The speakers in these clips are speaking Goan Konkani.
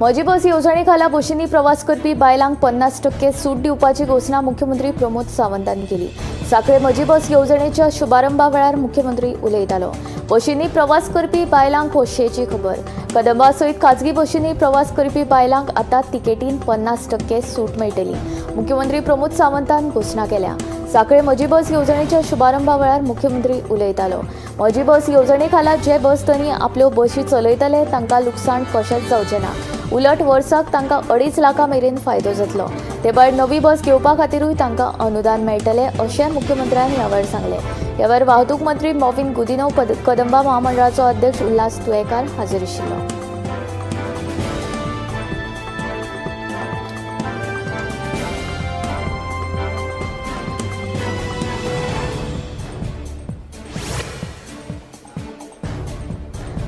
म्हजी बस येवजणे खाला बशींनी प्रवास करपी बायलांक 50% सूट दिवपाची घोशणा मुख्यमंत्री प्रमोद सावंतांनी केली. साखळे म्हजी बस येवजणेच्या शुभारंभा वेळार मुख्यमंत्री उलयतालो. बशींनी प्रवास करपी बायलांक खोशयेची खबर. कदंबा सयत खाजगी बशींनी प्रवास करपी बायलांक आतां तिकेटीन 50% सूट मेळटली. मुख्यमंत्री प्रमोद सावंतान घोशणा केल्या. साखळे म्हजी बस येवजणेच्या शुभारंभा वेळार मुख्यमंत्री उलयतालो. म्हजी बस येवजणे खाला जे बस धनी आपल्यो बशी चलयतले तांकां लुकसाण कशेंच जावचें ना. उलट वर्साक तांकां 2.5 लाखां मेरेन फायदो जातलो. ते भायर नवी बस घेवपा खातीरूय तांकां अनुदान मेळटलें अशें मुख्यमंत्र्यान ह्या वेळार सांगलें. ह्या वेळार वाहतूक मंत्री मॉविन गुदिन्हो, कदंबा महामंडळाचो अध्यक्ष उल्हास तुयेंकार हाजीर आशिल्लो.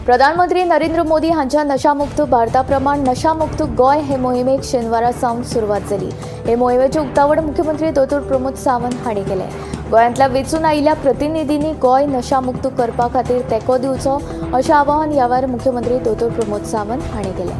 प्रधानमंत्री नरेंद्र मोदी हांच्या नशामुक्त भारता प्रमाण नशामुक्त गोंय हे मोहिमेक शेनवारा सावन सुरवात जाली. हे मोहिमेचें उक्तावण मुख्यमंत्री दोतोर प्रमोद सावंत हांणी केलें. गोंयांतल्या वेंचून आयिल्ल्या प्रतिनिधींनी गोंय नशामुक्त करपा खातीर तेंको दिवचो अशें आवाहन ह्या वेळार मुख्यमंत्री दोतोर प्रमोद सावंत हांणी केलें.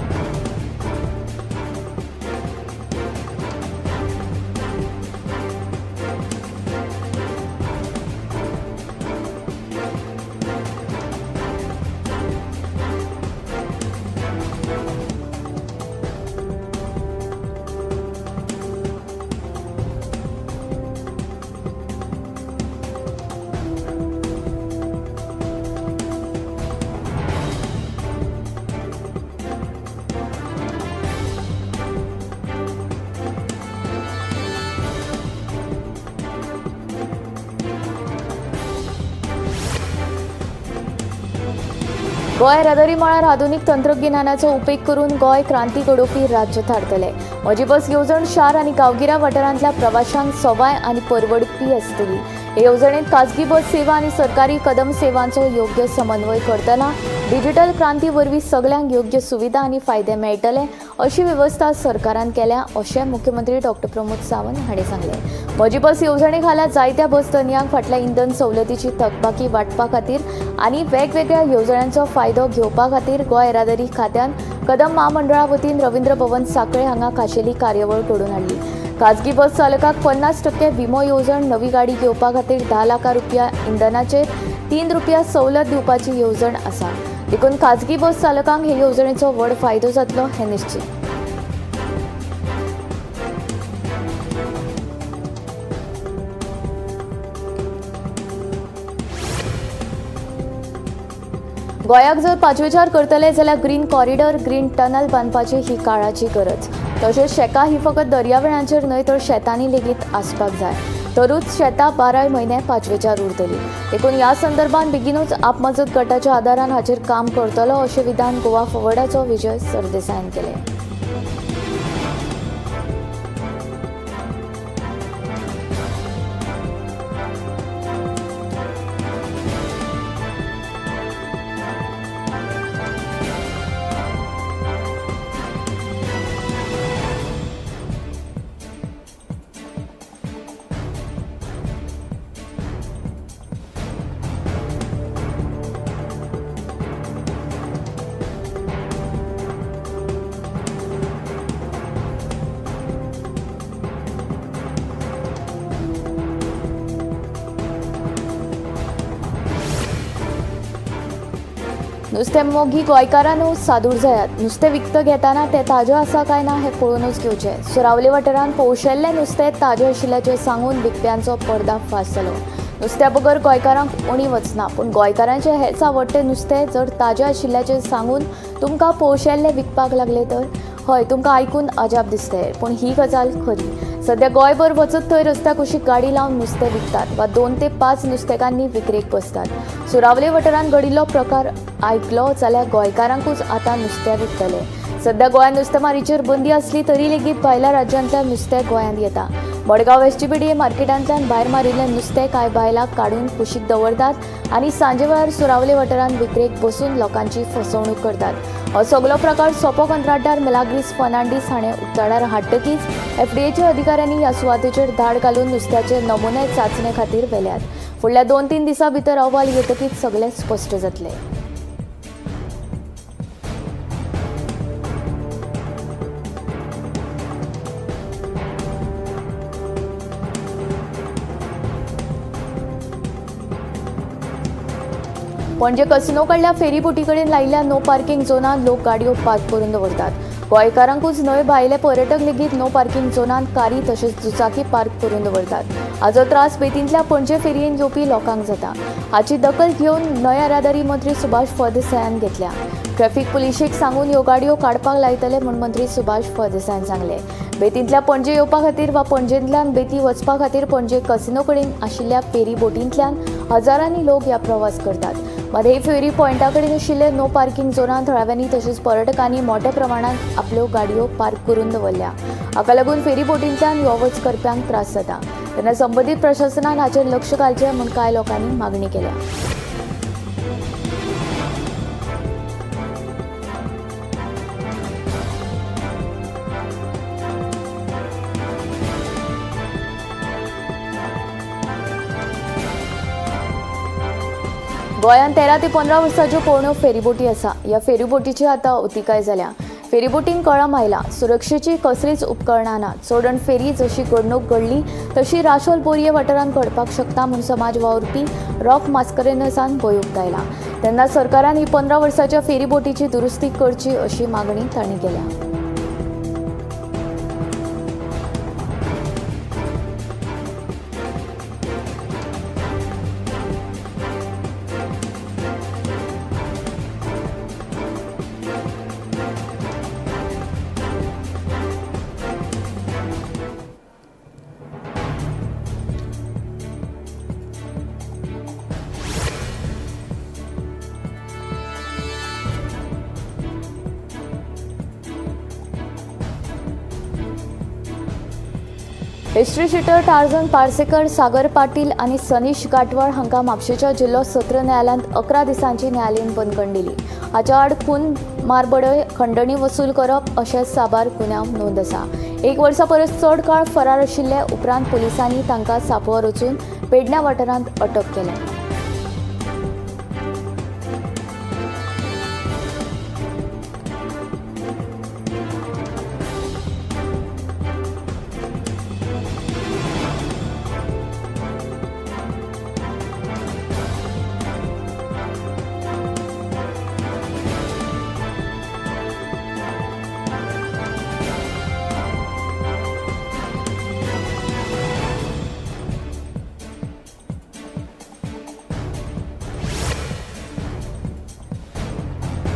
गोंय येरादारी मळार आधुनीक तंत्रगिन्यानाचो उपेग करून गोंय क्रांती घडोवपी राज्य थारतलें. म्हजी बस येवजण शार आनी गांवगिऱ्या वाठारांतल्या प्रवाशांक सवाय आनी परवडपी आसतली. हे येवजणेंत खाजगी बस सेवा आनी सरकारी कदंब सेवांचो योग्य समन्वय करतना डिजिटल क्रांती वरवीं सगल्यांक योग्य सुविधा आनी फायदे मेळटले अशी वेवस्था सरकारान केल्या अशें मुख्यमंत्री डॉक्टर प्रमोद सावंत हांणी सांगलें. म्हजी बस येवजणे खाला जायत्या बस धनयांक फाटल्या इंधन सवलतीची थकबाकी वांटपा खातीर आनी वेगवेगळ्या येवजण्यांचो फायदो घेवपा खातीर गोंय येरादारी खात्यान कदंब म्हामंडळा वतीन रवींद्र भवन साखळे हांगा खाशेली कार्यावळ घडोवन हाडली. खाजगी बस चालकाक 50% विमो येवजण, नवी गाडी घेवपा खातीर 10 लाखां रुपया इंधनाचेर 3 रुपया सवलत दिवपाची येवजण आसा. देखून खाजगी बस चालकांक हे येवजणेचो व्हड फायदो जातलो हें निश्चीत. गोंयाक जर पाचवेचार करतले जाल्यार ग्रीन कॉरिडॉर, ग्रीन टनल बांदपाची ही काळाची गरज. तशेंच शेकां ही फकत दर्यावेळांचेर न्हय तर शेतांनी लेगीत आसपाक जाय, तरूच शेतां 12 म्हयने पाचवेचार उरतली. देखून ह्या संदर्भात बेगीनूच आपमजत गटाच्या आदारान हाचेर काम करतलो अशें विधान गोवा फॉवर्डाचो विजय सरदेसायान केलें. नुस्तें मोगी गोंयकारांनो सादूर जायात. नुस्तें विकतें घेतना तें ताजें आसा काय ना हें पळोवनूच घेवचें. सुरावले वाठारांत पोवशेल्लें नुस्तें ताजें आशिल्ल्याचें सांगून विकप्यांचो पर्दाफाश जालो. नुस्त्या बगर गोंयकारांक उणी वचना, पूण गोंयकारांचें हेंच आवडटें नुस्तें जर ताजें आशिल्ल्याचें सांगून तुमकां पोवशेल्लें विकपाक लागलें तर हय तुमकां आयकून अजाप दिसतलें, पूण ही गजाल खरी. सद्या गोंयभर वचत थंय रस्त्या कुशीक गाडी लावन नुस्तें विकतात वा 2 ते 5 नुस्तेकान्नी विक्रेक बसतात. सुरावले वाठारांत घडिल्लो प्रकार आयकलो जाल्यार गोंयकारांकूच आतां नुस्तें विकतले. सद्या गोंयांत नुस्तेमारीचेर बंदी आसली तरी लेगीत भायल्या राज्यांतल्यान नुस्तें गोंयांत येता. मडगांव एसजीपीडीए मार्केटांतल्यान भायर मारिल्लें नुस्तें कांय बायलां काडून कुशीक दवरतात आनी सांजे वेळार सुरावले वाठारांत विक्रेक बसून लोकांची फसवणूक करतात. हो सगलो प्रकार सोपो कंत्राटदार मेलाग्रीस फर्नांडीस हाणें उक्ताडार हाडटकीच एफडीएच्या अधिकाऱ्यांनी ह्या सुवातेचेर धाड घालून नुस्त्याचे नमुने चांचणे खातीर व्हेल्यात. फुडल्या 2-3 दिसां भितर अहवाल येतकीच सगलें स्पश्ट जातलें. पणजे कसिनो कडल्या फेरीबोटी कडेन लायिल्ल्या नो पार्किंग झोनांत लोक गाडयो पार्क करून दवरतात. गोंयकारांकूच न्हय, भायले पर्यटक लेगीत नो पार्किंग झोनांत कारी तशेंच दुचाकी पार्क करून दवरतात. हाचो त्रास बेतींतल्या पणजे फेरयेन येवपी लोकांक जाता. हाची दखल घेवन न्हंय येरादारी मंत्री सुभाष फळदेसायान घेतल्या. ट्रॅफिक पुलिशेक सांगून ह्यो गाडयो काडपाक लायतले म्हूण मंत्री सुभाष फळदेसायान सांगलें. बेतींतल्या पणजे येवपा खातीर वा पणजेंतल्यान बेती वचपा खातीर पणजे कसिनो कडेन आशिल्ल्या फेरी बोटींतल्यान हजारांनी लोक ह्या प्रवास करतात. मात हे फेरी पॉयंटा कडेन आशिल्ले नो पार्किंग झोनांत थळाव्यांनी तशेंच पर्यटकांनी मोठ्या प्रमाणांत आपल्यो गाडयो पार्क करून दवरल्या. हाका लागून फेरी बोटींतल्यान यो वच करप्यांक त्रास जाता. तेन्ना संबंदीत प्रशासनान हाचेर लक्ष घालचें म्हूण कांय लोकांनी मागणी केल्या. गोंयांत 13 ते 15 वर्सांच्यो पोरण्यो फेरीबोटी आसा. ह्या फेरीबोटीची आतां अवतिकाय जाल्या. फेरीबोटींक कळम आयला. सुरक्षेची कसलीच उपकरणां ना. चोडण फेरी जशी घडणूक घडली तशी राशोल बोरये वाठारांत घडपाक शकता म्हूण समाज वावुरपी रॉक मास्करेन्हसान भंय उक्तायला. तेन्ना सरकारान ही 15 वर्सांच्या फेरीबोटीची दुरुस्ती करची अशी मागणी तांणी केल्या. हिस्ट्री शिटर टार्झन पार्सेकर, सागर पाटील आनी सनीश गाटवाळ हांकां म्हापशेंच्या जिल्लो सत्र न्यायालयांत 11 दिसांची न्यायालयीन बंदखण दिली. हाच्या आड खून, मारबडय, खंडणी वसूल करप अशे साबार गुन्यांव नोंद आसा. 1 वर्सा परस चड काळ फरार आशिल्ले उपरांत पुलिसांनी तांकां सांपळो रचून पेडण्या वाठारांत अटक केल्या.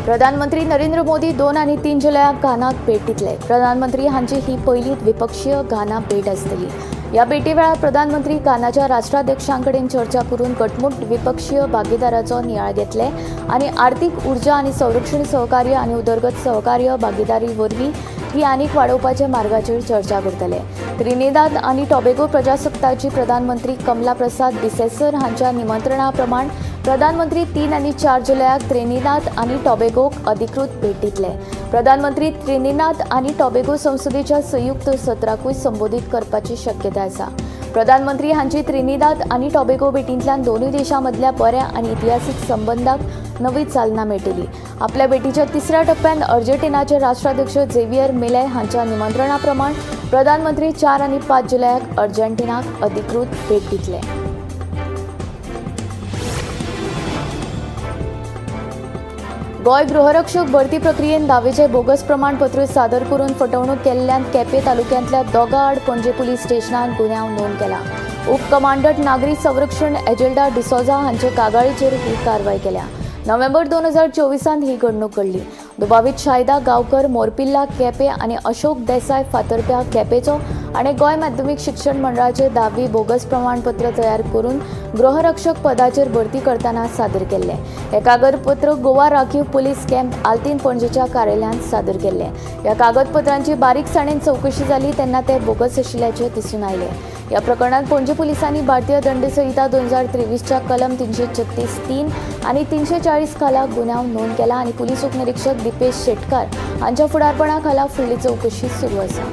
प्रधानमंत्री नरेंद्र मोदी 2 आनी 3 जुलयाक घानाक भेट दितले. प्रधानमंत्री हांची ही पयली द्विपक्षीय घाना भेट आसतली. ह्या भेटी वेळार प्रधानमंत्री घानाच्या राष्ट्राध्यक्षां कडेन चर्चा करून घटमूट द्विपक्षीय भागीदाराचो नियाळ घेतले आनी आर्थिक, उर्जा आनी संरक्षण सहकार्य आनी उदरगत सहकार्य भागीदारी वरवीं ती आनीक वाडोवपाच्या मार्गाचेर चर्चा करतले. त्रिनिदाद आनी टोबेगो प्रजासत्ताची प्रधानमंत्री कमला प्रसाद बिसेसर हांच्या निमंत्रणा प्रमाण प्रधानमंत्री 3 आनी 4 जुलयाक त्रिनिदाद आनी टोबेगोक अधिकृत भेट दितले. प्रधानमंत्री त्रिनिदाद आनी टोबेगो संसदेच्या संयुक्त सत्राकूय संबोधीत करपाची शक्यताय आसा. प्रधानमंत्री हांची त्रिनिदाद आनी टोबेगो भेटींतल्यान दोनूय देशां मदल्या बऱ्या आनी इतिहासीक संबंदाक नवी चालना मेळटली. आपल्या भेटीच्या तिसऱ्या टप्प्यांत अर्जेंटिनाचे राष्ट्राध्यक्ष झेवियर मिले हांच्या निमंत्रणा प्रमाण प्रधानमंत्री 4 आनी 5 जुलयाक अर्जेंटिनाक अधिकृत भेट दितले. गोंय गृहरक्षक भरती प्रक्रियेन दावेचे बोगस प्रमाणपत्र सादर करून फटवणूक केल्ल्यान केपें तालुक्यांतल्या दोगां आड पणजे पुलीस स्टेशनान गुन्यांव नोंद केला. उपकमांडंट नागरी संरक्षण एजेल्डा डिसोजा हांचे कागाळीचेर ही कारवाय केल्या. नोव्हेंबर 2024 ही घडणूक घडली. दुबावीत शायदा गांवकर मोरपिल्ला केपें आनी अशोक देसाय फातर्प्या केपेंचो आनी गोंय माध्यमीक शिक्षण मंडळाचे 10वी बोगस प्रमाणपत्र तयार करून गृहरक्षक पदाचेर भरती करतना सादर केल्लें. हें कागदपत्र गोवा राखीव पुलीस कॅम्प आल्तीन पणजेच्या कार्यालयांत सादर केल्लें. ह्या कागदपत्रांची बारीकसाणेन चवकशी जाली तेन्ना ते बोगस आशिल्ल्याचें दिसून आयलें. ह्या प्रकरणांत पणजे पुलिसांनी भारतीय दंडसंहिता 2023च्या कलम 336(3) आनी 340 खाला गुन्यांव नोंद केला आनी पुलीस उपनिरीक्षक दीपेश शेटकार हांच्या फुडारपणा खाला फुडली चवकशी सुरू आसा.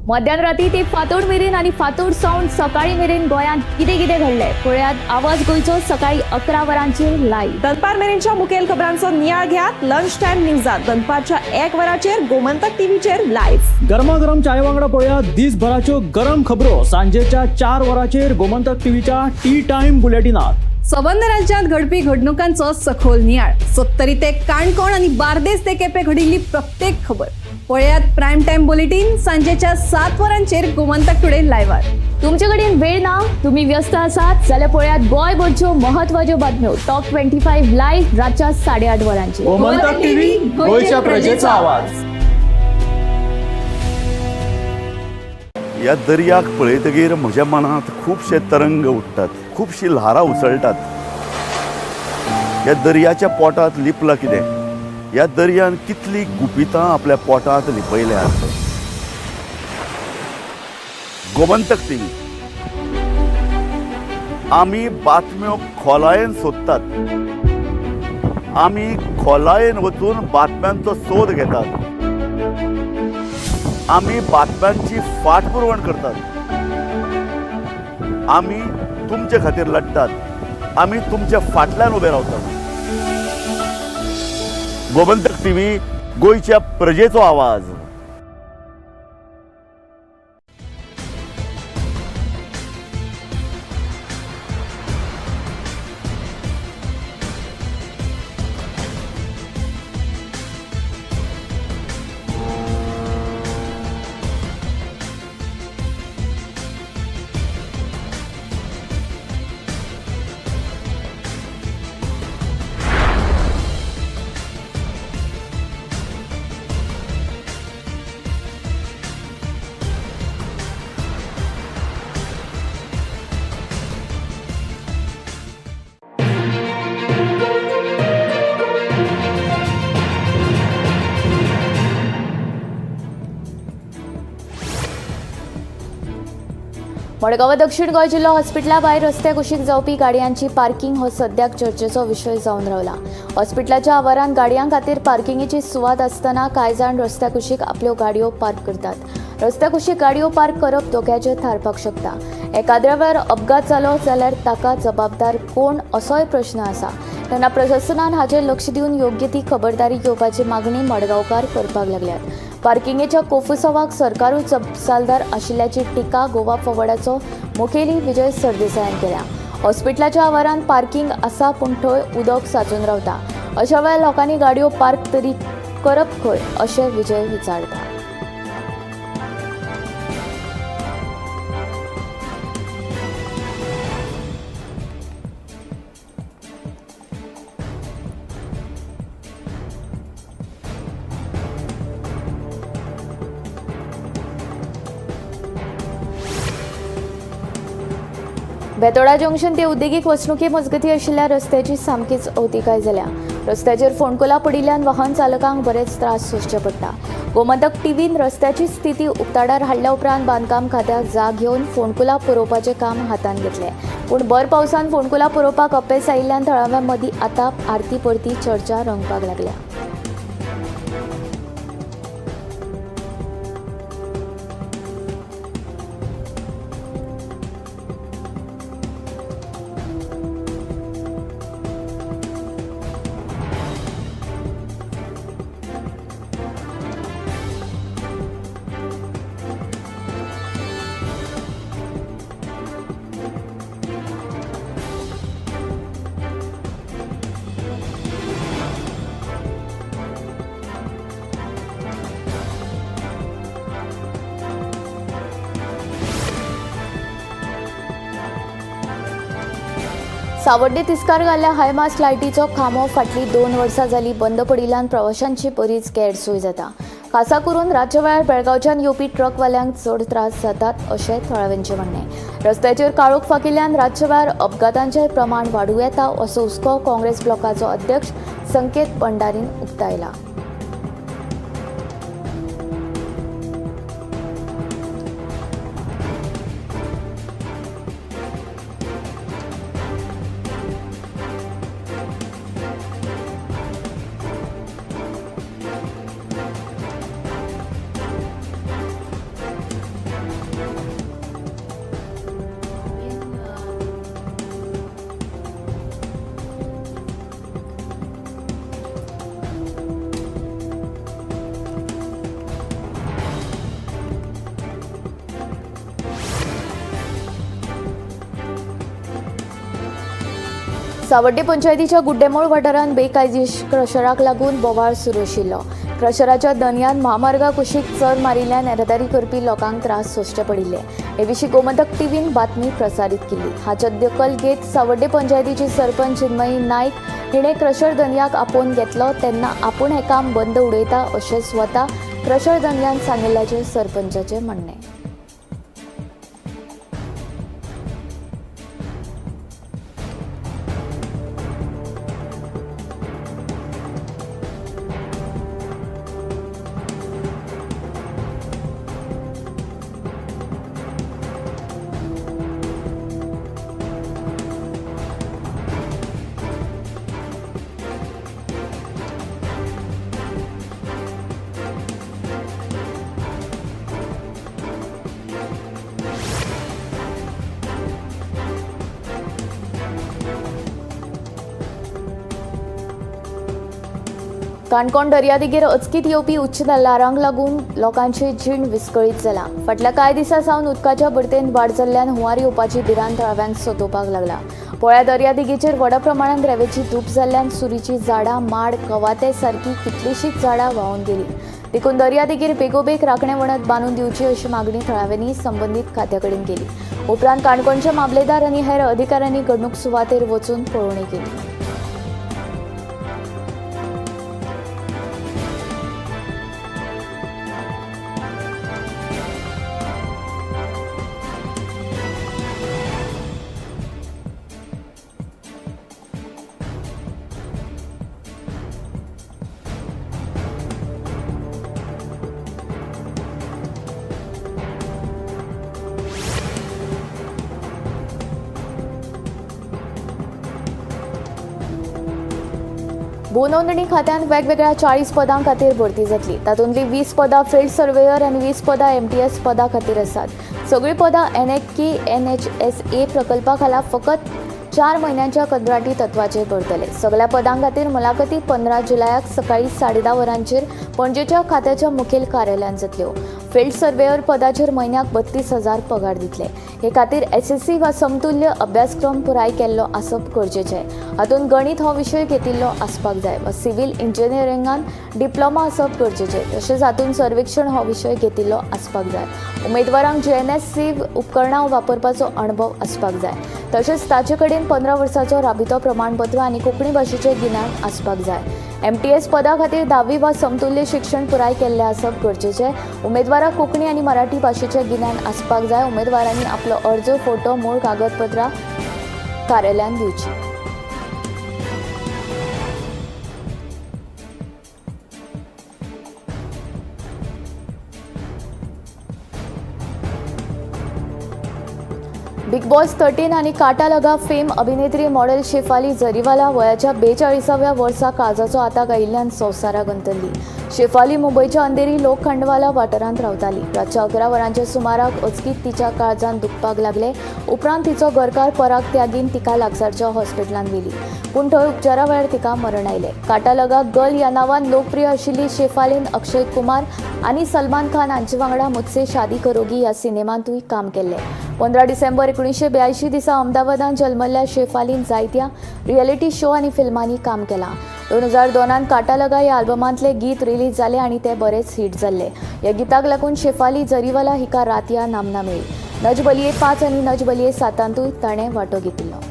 मध्यान राती ते फांतोड मेरेन आनी फांतोड सावन सकाळी मेरेन गोंयांत कितें कितें घडलें पळयात आवाज गोंयचो सकाळी 11 वरांचेर लायव्ह. दनपार मेरेनच्या मुखेल खबरांचो नियाळ घेयात लंच टायम न्यूजात दनपारच्या 1 वराचेर गोमंतक टीव्हीचेर लायव्ह. गरमागरम चाये वांगडा पळया दिसभराच्यो गरम खबरो सांजेच्या 4 वरांचेर गोमंतक टीव्हीच्या टी टायम बुलेटिनात. संबंद राज्यात घडपी घडणुकांचो सखोल नियाळ, सत्तरी ते काणकोण आणि बार्देस ते केपे घडिल्ली प्रत्येक खबर पळयात प्राईम टाइम बुलेटिन सांजेच्या 7 वरांचेर गोमंतक टुडे लायव्हार. तुमचे कडेन वेळ ना, तुम्ही व्यस्त आसात जाल्यार पळयात गोंयभरच्यो महत्वाच्यो बातम्यो टॉप 25 लायव्ह रातच्या 8:30 वरांचेर. गोमंतक टीव्ही, गोंयच्या प्रजेचा आवाज. ह्या दर्याक पळयतगीर म्हज्या मनांत खुबशे तरंग उठ्ठात, खुबशीं ल्हारां उसळटात. ह्या दर्याच्या पोटांत लिपलां कितें? ह्या दर्यान कितलीं गुपितां आपल्या पोटांत लिपयल्यांत? गोमंतक टीव्ही, आमी बातम्यो खोलायेन सोदतात, आमी खोलायेन वचून बातम्यांचो सोद घेतात, आमी बातम्यांची फाटपुरवण करतात, आमी तुमचे खातीर लढटात, आमी तुमच्या फाटल्यान उबे रावतात. गोमंतक टीव्ही, गोंयच्या प्रजेचो आवाज. मडगांव दक्षिण गोंय जिल्लो हॉस्पिटला भायर रस्त्या कुशीक जावपी गाडयांची पार्किंग हो सद्याक चर्चेचो विशय जावन रावला. हॉस्पिटलाच्या आवारांत गाडयां खातीर पार्किंगेची सुवात आसतना कांय जाण रस्त्या कुशीक आपल्यो गाडयो पार्क करतात. रस्त्या कुशीक गाडयो पार्क करप धोक्याचें थारपाक शकता. एकाद्र्या वेळार अपघात जालो जाल्यार ताका जबाबदार कोण असोय प्रश्न आसा. तेन्ना प्रशासनान हाचेर लक्ष दिवन योग्य ती खबरदारी घेवपाची मागणी मडगांवकार करपाक लागल्यात. पार्किंगेच्या कोफुसावाक सरकारूच जपसालदार आशिल्ल्याची टिका गोवा फॉवर्डाचो मुखेली विजय सरदेसायान केल्या. हॉस्पिटलाच्या आवारांत पार्किंग आसा पूण थंय उदक साचून रावता. अशा वेळार लोकांनी गाडयो पार्क तरी करप खंय अशें विजय विचारता. बेतोडा जंक्शन ते उद्देगीक वसणुके मजगती आशिल्ल्या रस्त्याची सामकीच अवतिकाय जाल्या. रस्त्याचेर फोंडकुलां पडिल्ल्यान वाहन चालकांक बरेच त्रास सोंसचे पडटा. गोमंतक टीव्हीन रस्त्याची स्थिती उक्ताडार हाडल्या उपरांत बांदकाम खात्याक जाग घेवन फोंडकुलां पुरोवपाचें काम हातांत घेतलें. पूण भर पावसान फोंडकुलां पुरोवपाक अपेस आयिल्ल्यान थळाव्यां मदीं आतां आरती परती चर्चा रंगपाक लागल्या. सावड्डे तिस्कार घाल्ल्या हायमास्ट लायटीचो खांबो फाटलीं 2 वर्सां जालीं बंद पडिल्ल्यान प्रवाशांची बरीच गैरसोय जाता. खासा करून रातच्या वेळार बेळगांवच्यान येवपी ट्रकवाल्यांक चड त्रास जातात अशें थळाव्यांचें म्हणणें. रस्त्याचेर काळोख फाकिल्ल्यान रातच्या वेळार अपघातांचें प्रमाण वाडूं येता असो हुस्को काँग्रेस ब्लॉकाचो अध्यक्ष संकेत भंडारीन उक्तायला. सावड्डे पंचायतीच्या गुड्डेमोळ वाठारांत बेकायदेशीर क्रशराक लागून बोवाळ सुरू आशिल्लो. क्रशराच्या दनयान म्हामार्गा कुशीक चर मारिल्ल्यान येरादारी करपी लोकांक त्रास सोंसचे पडिल्ले. हे विशीं गोमंतक टीव्हीन बातमी प्रसारीत केल्ली. हाच्या दखल घेत सावड्डे पंचायतीची सरपंच चिन्मयी नायक हिणें क्रशर दनयाक आपोवन घेतलो तेन्ना आपूण हें काम बंद उडयता अशें स्वता क्रशर दनयान सांगिल्ल्याचें सरपंचाचें म्हणणें. काणकोण दर्यादेगेर अचकीत येवपी उच्च ल्हारांक लागून लोकांची जीण विस्कळीत जाला. फाटल्या कांय दिसां सावन उदकाच्या भरतेन वाड जाल्ल्यान हुंवार येवपाची भिरांत थळाव्यांक सतोवपाक लागला. पोळ्या दर्यादेगेचेर व्हडा प्रमाणांत रेंवेची धूप जाल्ल्यान सुरीची झाडां, माड, कवाथे सारकी कितलीशींच झाडां व्हांवन गेली. देखून दर्यादेगेर बेगोबेग राखणे वणत बांदून दिवची अशी मागणी थळाव्यांनी संबंदीत खात्या कडेन केली. उपरांत काणकोणचे मामलेदार आनी हेर अधिकाऱ्यांनी घडणूक सुवातेर वचून पळोवणी केली. भूनोंदणी खात्यान वेगवेगळ्या 40 पदां खातीर भरती जातली. तातूंतली 20 पदां फिल्ड सर्वेयर आनी 20 पदां एमटीएस पदां खातीर आसात. सगळीं पदां एनएके एनएचएसए प्रकल्पा खाला फकत 4 म्हयन्यांच्या कंत्राटी तत्वाचेर भरतले. सगळ्या पदां खातीर मुलाखती 15 जुलयाक सकाळी 10:30 वरांचेर पणजेच्या खात्याच्या मुखेल कार्यालयांत जातल्यो. फिल्ड सर्वेयर पदाचेर म्हयन्याक 32,000 पगार दितले. हे खातीर एसएससी वा समतुल्य अभ्यासक्रम पुराय केल्लो आसप गरजेचें. हातूंत गणित हो विशय घेतिल्लो आसपाक जाय वा सिव्हील इंजिनियरिंगान डिप्लोमा आसप गरजेचें. तशेंच हातूंत सर्वेक्षण हो विशय घेतिल्लो आसपाक जाय. उमेदवारांक जीएनएससी उपकरणां वापरपाचो अणभव आसपाक जाय. तशेंच ताचे कडेन 15 वर्सांचो राबितो प्रमाणपत्र आनी कोंकणी भाशेचें गिन्यान आसपाक जाय. एमटीएस पदा खातीर 10वी वा समतुल्य शिक्षण पुराय केल्लें आसप गरजेचें. उमेदवाराक कोंकणी आनी मराठी भाशेचें गिन्यान आसपाक जाय. उमेदवारांनी आपलो अर्ज, फोटो, मूळ कागदपत्रां कार्यालयांत दिवची. बिग बॉस 13 आनी काटा लगा फेम अभिनेत्री मॉडेल शेफाली जरीवाला वयाच्या 42व्या वर्सा काळजाचो आताक आयिल्ल्यान संवसाराक अंतरली. शेफाली मुंबयच्या अंधेरी लोखंडवाला वाठारांत रावताली. रातच्या 11 वरांच्या सुमाराक अचकीत तिच्या काळजान दुखपाक लागले. उपरांत तिचो घरकार पराग त्यागीन तिका लागसारच्या हॉस्पिटलांत व्हेली, पूण थंय उपचारा वेळार तिका मरण आयलें. काटा लगा गर्ल ह्या नांवान लोकप्रिय आशिल्ली शेफालीन अक्षय कुमार आनी सलमान खान हांचे वांगडा मुझसे शादी करोगी ह्या सिनेमांतूय काम केल्लें. 15 डिसेंबर 1982 दिसा अहमदाबादांत जल्मल्ल्या शेफालीन जायत्या रियलिटी शो आनी फिल्मांनी काम केलां. 2002 काटा लगा ह्या आल्बमांतले गीत रिलीज जाले आनी ते बरेच हिट जाल्ले. ह्या गीताक लागून शेफाली जरीवाला हिका रातया नामना मेळ्ळी. नच बलिये 5 आनी नच बलिये 7 ताणें वांटो घेतिल्लो.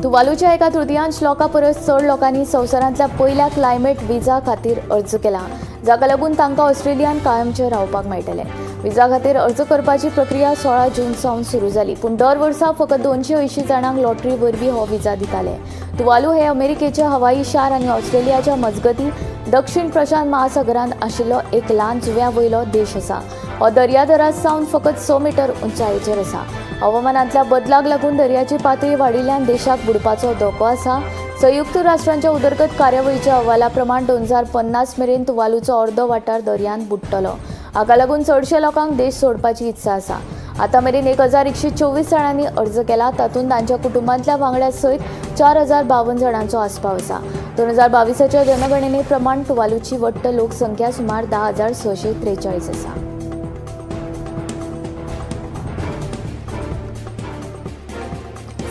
तुवालूच्या एका तृतीयांश लोकां परस चड लोकांनी संवसारांतल्या पयल्या क्लायमेट विजा खातीर अर्ज केला, जाका लागून तांकां ऑस्ट्रेलियान कायमचें रावपाक मेळटलें. विजा खातीर अर्ज करपाची प्रक्रिया 16 जून सावन सुरू जाली, पूण दर वर्सा फकत 280 जाणांक लॉटरी वरवीं हो विजा दिताले. तुवालू हे अमेरिकेच्या हवाई शार आनी ऑस्ट्रेलियाच्या मजगती दक्षिण प्रशांत महासागरांत आशिल्लो एक ल्हान जुंव्या वयलो देश आसा. हो दर्यादरा सावन फकत 6 मिटर उंचायेचेर आसा. हवामानांतल्या बदलाक लागून दर्याची पातळी वाडिल्ल्यान देशाक बुडपाचो धोको आसा. संयुक्त राष्ट्रांच्या उदरगत कार्यावळीच्या अहवाला प्रमाण 2050 मेरेन तुवालूचो अर्दो वाठार दर्यांत बुडटलो. हाका लागून चडशे लोकांक देश सोडपाची इत्सा आसा. आतां मेरेन 1124 जाणांनी अर्ज केला, तातूंत तांच्या कुटुंबांतल्या वांगड्या सयत 4052 जाणांचो आस्पाव आसा. 2022 जनगणने प्रमाण तुवालूची वट्ट लोकसंख्या सुमार 10,643 आसा.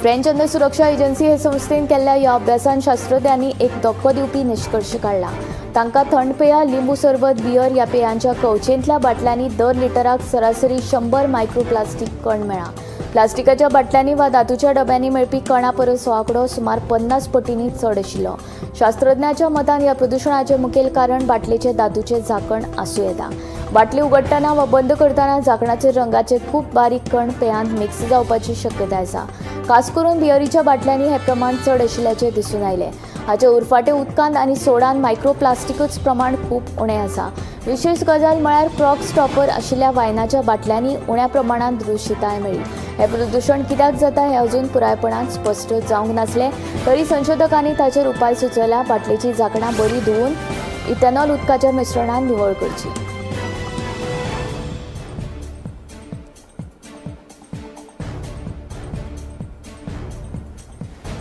फ्रेंच अन्न सुरक्षा एजन्सी हे संस्थेन केल्ल्या ह्या अभ्यासान शास्त्रज्ञांनी एक धक्को दिवपी निश्कर्श काडला. तांकां थंड पेयां, लिंबू सरबत, बियर ह्या पेयांच्या कवचेंतल्या बाटल्यांनी दर लिटराक सरासरी 100 मायक्रोप्लास्टीक कण मेळ्ळा. प्लास्टिकाच्या बाटल्यांनी वा धातूच्या डब्यांनी मेळपी कणा परस हो आंकडो सुमार 50 पटींनी चड आशिल्लो. शास्त्रज्ञाच्या मतान ह्या प्रदुशणाचें मुखेल कारण बाटलेचें धातूचें झाकण आसूं येता. बाटली उगडटना वा बंद करतना झाकणाचेर रंगाचे खूब बारीक कण पेयांत मिक्स जावपाची शक्यताय आसा. खास करून बियरीच्या बाटल्यांनी हें प्रमाण चड आशिल्ल्याचें दिसून आयलें. हाचे उरफाटें उदकांत आनी सोडान मायक्रोप्लास्टिकच प्रमाण खूब उणें आसा. विशेश गजाल म्हळ्यार क्रॉक स्टॉपर आशिल्ल्या वायनाच्या बाटल्यांनी उण्या प्रमाणांत दुशिताय मेळ्ळी. हें प्रदुशण कित्याक जाता हें अजून पुरायपणान स्पश्ट जावंक नासलें तरी संशोधकांनी ताचेर उपाय सुचयला. बाटलेचीं झाकणां बरीं धुवून इथेनॉल उदकाच्या मिश्रणान निवळ करची.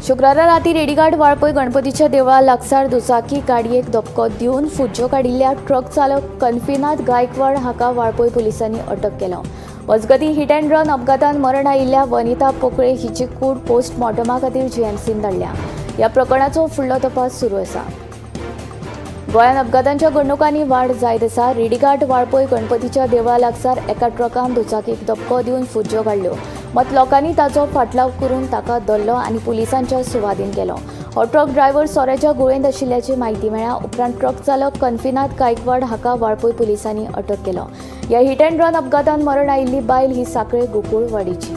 शुक्रारा राती रेडीघाट वाळपय गणपतीच्या देवळा लागसार दुचाकी गाडयेक धपको दिवन फुज्जो काडिल्ल्या ट्रक चालक कन्फिनाथ गायकवाड हाका वाळपय पुलिसांनी अटक केलो. मजगतीं हिट अँड रन अपघातान मरण आयिल्ल्या वनिता पोकळे हिची कूड पोस्टमॉर्टमा खातीर जीएमसीन धाडल्या. ह्या प्रकरणाचो फुडलो तपास सुरू आसा. गोंयांत अपघातांच्या घडणुकांनी वाड जायत आसा. रेडीघाट वाळपय गणपतीच्या देवळा लागसार एका ट्रकान दुचाकीक धपको दिवन फुज्जो काडल्यो. मात लोकांनी ताचो फाटलाव करून ताका धरलो आनी पुलिसांच्या सुवादीन केलो. हो ट्रक ड्रायव्हर सोऱ्याच्या गुळेंत आशिल्ल्याची म्हायती मेळ्ळ्या उपरांत ट्रक चालक कन्फिनाथ गायकवाड हाका वाळपय पुलिसांनी अटक केलो. ह्या हिट अँड रन अपघातान मरण आयिल्ली बायल ही साखळे गोकुळवाडीची.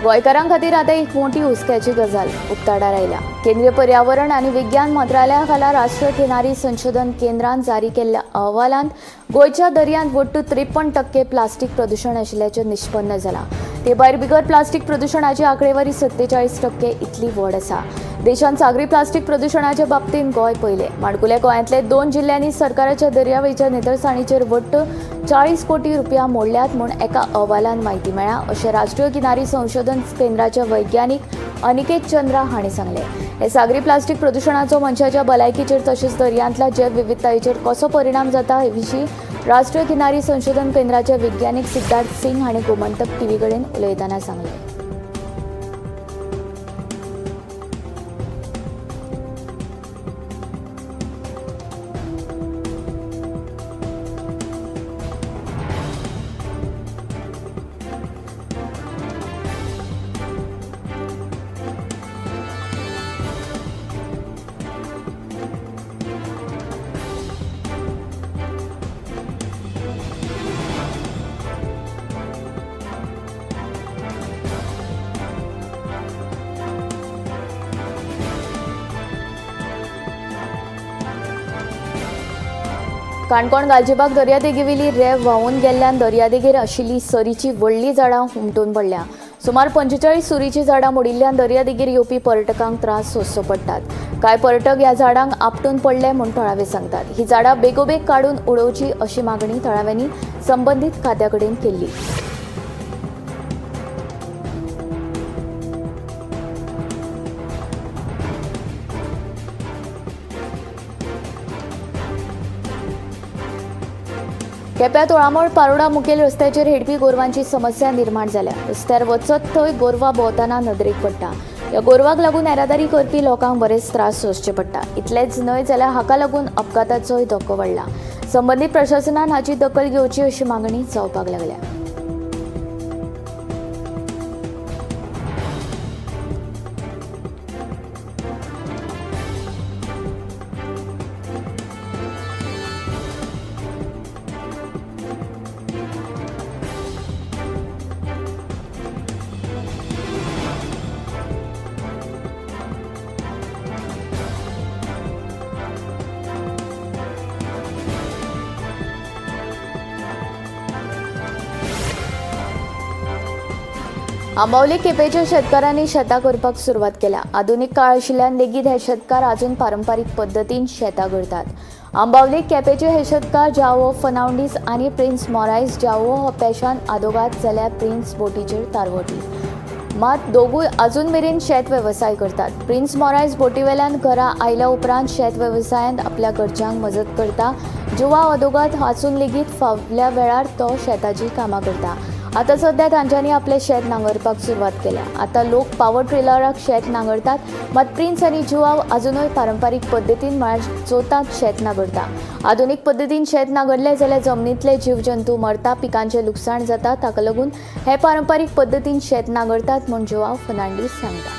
गोंयकारां खातीर आतां एक मोठी हुस्क्याची गजाल उक्ताडार आयल्या. केंद्रीय पर्यावरण आनी विज्ञान मंत्रालया खाला राष्ट्रीय किनारी संशोधन केंद्रान जारी केल्ल्या अहवालांत गोंयच्या दर्यांत वट्ट 53% प्लास्टीक प्रदुशण आशिल्ल्याचें निष्पन्न जालां. ते भायर बिगर प्लास्टीक प्रदुशणाची आंकडेवारी 47% इतली व्हड आसा. देशांत सागरी प्लास्टीक प्रदुशणाच्या बाबतींत गोंय पयलें. माडकुल्या गोंयांतले 2 जिल्ल्यांनी सरकाराच्या दर्यावेळच्या नितळसाणीचेर वट्ट 40 कोटी रुपया मोडल्यात म्हूण एका अहवालान म्हायती मेळ्ळ्या अशें राष्ट्रीय किनारी संशोधन केंद्राचे वैज्ञानिक अनिकेत चंद्रा हांणी सांगलें. हे सागरी प्लास्टीक प्रदुशणाचो मनशाच्या भलायकीचेर तशेंच दर्यांतल्या जैवविविधतायेचेर कसो परिणाम जाता हे विशीं राष्ट्रीय किनारी संशोधन केंद्राचे वैज्ञानिक सिद्धार्थ सिंग हांणी गोमंतक टीव्ही कडेन उलयतना सांगलें. काणकोण गालजीबाग दर्यादेगेवेली रेंव व्हांवून गेल्ल्यान दर्यादेगेर आशिल्ली सरीची व्हडलीं झाडां हुमटून पडल्या. सुमार 45 सुरीचीं झाडां मोडिल्ल्यान दर्यादेगेर येवपी पर्यटकांक त्रास सोंसचो पडटात. कांय पर्यटक ह्या झाडांक आपटून पडले म्हूण थळावे सांगतात. ही झाडां बेगोबेग काडून उडोवची अशी मागणी थळाव्यांनी संबंदीत खात्या कडेन केल्ली. केप्यां तोळामळ पारोडा मुखेल रस्त्याचेर हेडपी गोरवांची समस्या निर्माण जाल्या. रस्त्यार वचत थंय गोरवां भोंवतना नदरेक पडटा. ह्या गोरवांक लागून येरादारी करपी लोकांक बरेच त्रास सोंसचे पडटा. इतलेंच न्हय जाल्यार हाका लागून अपघाताचोय धोको वाडला. संबंदीत प्रशासनान हाची दखल घेवची अशी मागणी जावपाक लागल्या. आंबावले केपेंच्या शेतकारांनी शेतां करपाक सुरवात केल्या. आधुनीक काळ आशिल्ल्यान लेगीत हे शेतकार अजून पारंपारीक पद्दतीन शेतां करतात. आंबावले केपेंचे हे शेतकार जावो फर्नांडीस आनी प्रिन्स मोरायस. जावो हो पेशान आदोगाद जाल्यार प्रिन्स बोटीचेर तारवटी. मात दोगूय अजून मेरेन शेत वेवसाय करतात. प्रिन्स मोरायस बोटीवेल्यान घरा आयल्या उपरांत शेत वेवसायांत आपल्या घरच्यांक मजत करता. जुवाव आदोगाद आसून लेगीत फावल्या वेळार तो शेताचीं कामां करता. आतां सध्या तांच्यांनी आपलें शेत नांगरपाक सुरवात केल्या. आतां लोक पावर ट्रिलराक शेत नांगरतात, मात प्रिन्स आनी जुवाव अजुनूय पारंपारीक पद्दतीन म्हळ्यार जोतांत शेत नांगरता. आधुनीक पद्दतीन शेत नांगरलें जाल्यार जमनींतले जीवजंतू मरता, पिकांचें लुकसाण जाता. ताका लागून हे पारंपारीक पद्दतीन शेत नांगरतात म्हूण जुवाव फर्नांडीस सांगता.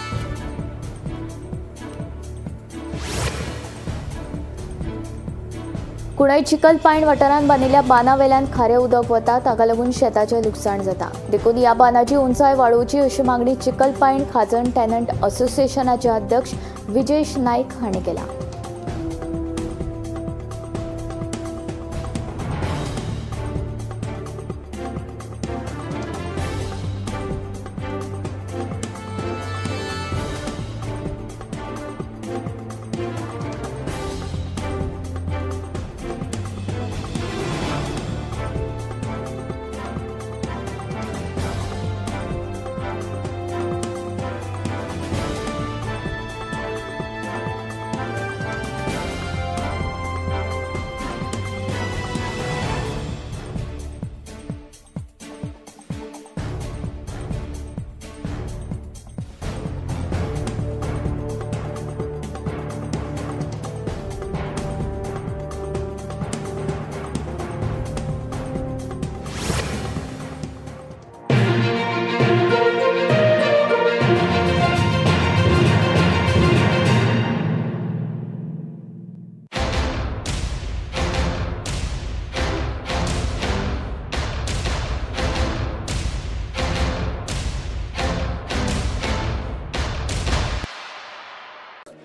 कुणय चिखलपायण वाठारांत बांदिल्ल्या बांदावेल्यान खारें उदक वता. ताका लागून शेताचें लुकसाण जाता. देखून ह्या बांदाची उंचाय वाडोवची अशी मागणी चिखलपायण खाजन टॅनंट असोसिएशनाचे अध्यक्ष विजेश नायक हांणी केला.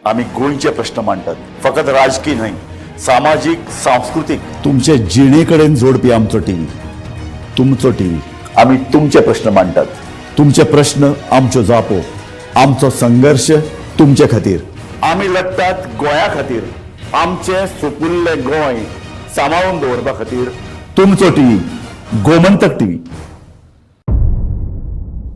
आमी गोंयचे प्रश्न मांडटात, फकत राजकी न्हय, सामाजीक, सांस्कृतीक, तुमचे जिणे कडेन जोडपी आमचो टीव्ही, तुमचो टीव्ही. आमी तुमचे प्रश्न मांडटात, तुमचे प्रश्न आमच्यो जापो, आमचो संघर्श तुमचे खातीर. आमी लडटात गोंया खातीर, आमचें सुपुल्लें गोंय सांबाळून दवरपा खातीर. तुमचो टीव्ही, गोमंतक टीव्ही.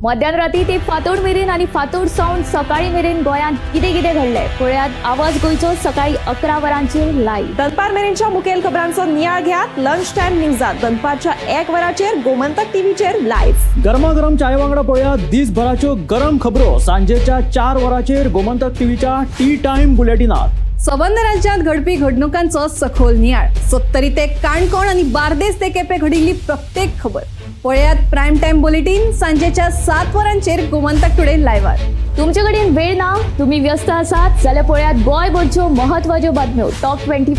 मध्यान राती ते फांतोड मेरेन आनी फांतोड सावन सकाळी मेरेन गोंयांत कितें कितें घडलें पळयात आवाज गोंयचो सकाळी 11 वरांचेर लायव्ह. दनपार मेरेनच्या मुखेल खबरांचो नियाळ घेयात लंच टायम न्यूजात दनपारच्या 1 वराचेर गोमंतक टीव्हीचेर लायव्ह. गरमागरम चाये वांगडा पळोवया दिसभराच्यो गरम खबरो सांजेच्या 4 वरांचेर गोमंतक टीव्हीच्या टी टायम बुलेटिनात. सबंद राज्यात घडपी घडणुकांचो सखोल नियाळ. सत्तरी ते काणकोण आनी बार्देस ते केपें घडिल्ली प्रत्येक खबर पळयात प्रायम टायम बुलेटीन सांजेच्या 7 वरांचेर गोमंतक टुडे लायव्हार. तुमचे कडेन वेळ ना, तुमी व्यस्त आसात जाल्यार पळयात गोंयभरच्यो म्हत्वाच्यो बातम्यो टॉप 25